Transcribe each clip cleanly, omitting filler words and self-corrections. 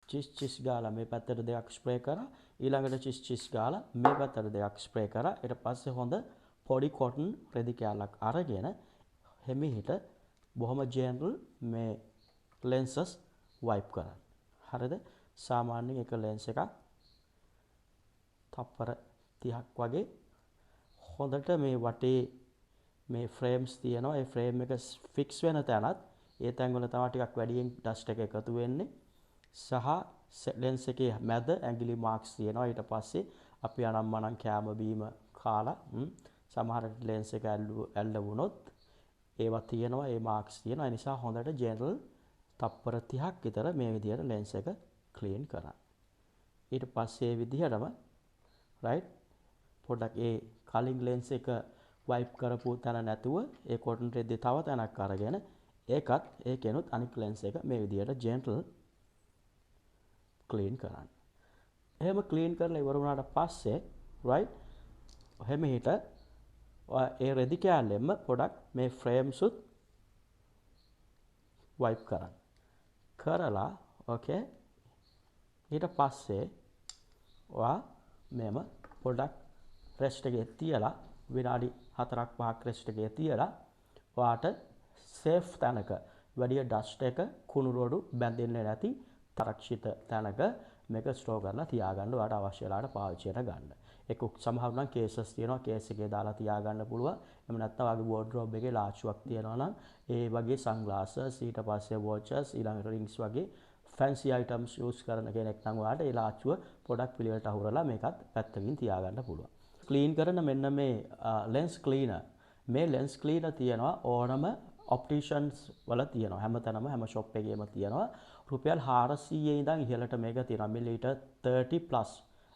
චිස් චිස් ගාලා මේ පැත්තට දෙකක් ස්ප්‍රේ කරා. ඊළඟට චිස් චිස් ගාලා මේ පැත්තට දෙකක් ස්ප්‍රේ කරා. ඊට පස්සේ හොඳ පොඩි කොටන් රෙදි කෑල්ලක් අරගෙන හිමිහිට බොහොම ජෙන්ටල් මේ ලෙන්සස් වයිප් කරන්න. හරිද? සාමාන්‍යයෙන් එක ලෙන්ස් එකක් තප්පර 30ක් වගේ හොඳට මේ වටේ මේ ෆ්‍රේම්ස් තියෙනවා. ඒ ෆ්‍රේම් එක ෆික්ස් වෙන තැනත් ඒ තැන්වල තමයි ටිකක් වැඩියෙන් ඩස්ට් එක එකතු වෙන්නේ. සහ ලෙන්ස් එකේ මැද ඇඟිලි මාක්ස් තියෙනවා. ඊට පස්සේ අපි අනම්මනම් කෑම බීම කාලා සමහර ලෙන්ස් එක ඇල්ල වුණොත් ඒවා තියෙනවා, ඒ මාක්ස් තියෙනවා. ඒ නිසා හොඳට ජෙනරල් තප්පර 30ක් විතර මේ විදිහට ලෙන්ස් එක ක්ලීන් කරන්න. ඊට පස්සේ ඒ විදිහටම රයිට් පොඩ්ඩක් ඒ කලින් ලෙන්ස් එක වයිප් කරපු තැන නැතුව ඒ කොටන් රෙද්දේ තව තැනක් අරගෙන ඒකත් ඒකෙනුත් අනික් ලෙන්ස් එක මේ විදිහට ජෙන්ටල් ක්ලීන් කරන්න. එහෙම ක්ලීන් කරලා ඉවර වුණාට පස්සේ රයිට් හිමිහිට ඒ රෙදි කෑල්ලෙන්ම පොඩක් මේ ෆ්‍රේම්ස් උත් වයිප් කරන්න. කරලා ඕකේ ඊට පස්සේ ඔයා මෙහෙම පොඩක් රෙස්ට් එකේ තියලා විනාඩි 4ක් 5ක් රෙස්ට් එකේ තියලා ඔයාට සේෆ් තැනක වැඩි ඩස්ට් එක කුණු රොඩු බැඳෙන්නේ නැති ආරක්ෂිත තැනක මේක ස්ටෝර් කරලා තියාගන්න ඔයාට අවශ්‍ය වෙලාවට පාවිච්චියට ගන්න. ඒක සමහර නම් කේසස් තියෙනවා, කේස් එකේ දාලා තියාගන්න පුළුවන්. එහෙම නැත්නම් ඔයාගේ වෝඩ්‍රෝබ් එකේ ලාච්චුවක් තියෙනවා නම් ඒ වගේ සන්ග්ලාසස්, ඊට පස්සේ වොචස්, ඊළඟට රින්ග්ස් වගේ ෆැන්සි අයිටම්ස් යූස් කරන කෙනෙක් නම් ඔයාට ඒ ලාච්චුව පොඩක් පිළිවෙලට අහුරලා මේකත් පැත්තකින් තියාගන්න පුළුවන්. ක්ලීන් කරන මෙන්න මේ ලෙන්ස් ක්ලීනර්, මේ ලෙන්ස් ක්ලීනර් තියෙනවා ඕනම ඔප්ටිෂන්ස් වල තියෙනවා. හැමතැනම හැම ෂොප් එකේම තියෙනවා. රුපියල් 400 ඉඳන් ඉහළට මේක තියෙනවා. මිලිලීටර් 30 ප්ලස්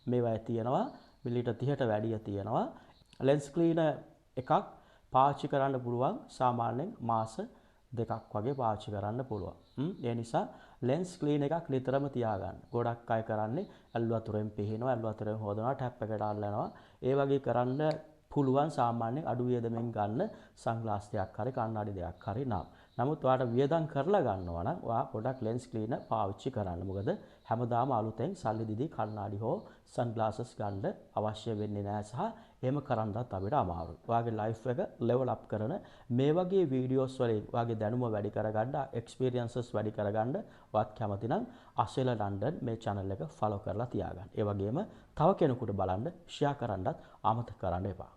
මේවා තියෙනවා. මිලිලීටර් 30ට වැඩිය තියෙනවා. ලෙන්ස් ක්ලීනර් එකක් පාවිච්චි කරන්න පුළුවන් සාමාන්‍යයෙන් මාස දෙකක් වගේ පාවිච්චි කරන්න පුළුවන්. ඒ නිසා ලෙන්ස් ක්ලීනර් එකක් නිතරම තියාගන්න. ගොඩක් අය කරන්නේ ඇල් වතුරෙන් පිහිනවා, ඇල් වතුරෙන් හොදනවා, ටැප් එකට අල්ලනවා. ඒ වගේ කරන්න පුළුවන් සාමාන්‍යයෙන් අඩු වියදමෙන් ගන්න සන්ග්ලාස් දෙයක් හරි කණ්ණාඩි දෙයක් හරි නම්. නමුත් ඔයාට වියදම් කරලා ගන්නවා නම් ඔයා පොඩක් ලෙන්ස් ක්ලීනර් පාවිච්චි කරන්න. මොකද හැමදාම අලුතෙන් සල්ලි දීදී කණ්ණාඩි හෝ සන්ග්ලාසස් ගන්න අවශ්‍ය වෙන්නේ නැහැ සහ එහෙම කරන්නත් අපිට අමාරුයි. ඔයාගේ ලයිෆ් එක ලෙවල් අප් කරන මේ වගේ වීඩියෝස් වලින් ඔයාගේ දැනුම වැඩි කරගන්න, එක්ස්පීරියන්සස් වැඩි කරගන්න ඔයාත් කැමති නම් අසෙල ලන්ඩන් මේ channel එක ෆලෝ කරලා තියාගන්න. ඒ වගේම තව කෙනෙකුට බලන්න ෂෙයා කරන්නත් අමතක කරන්න එපා.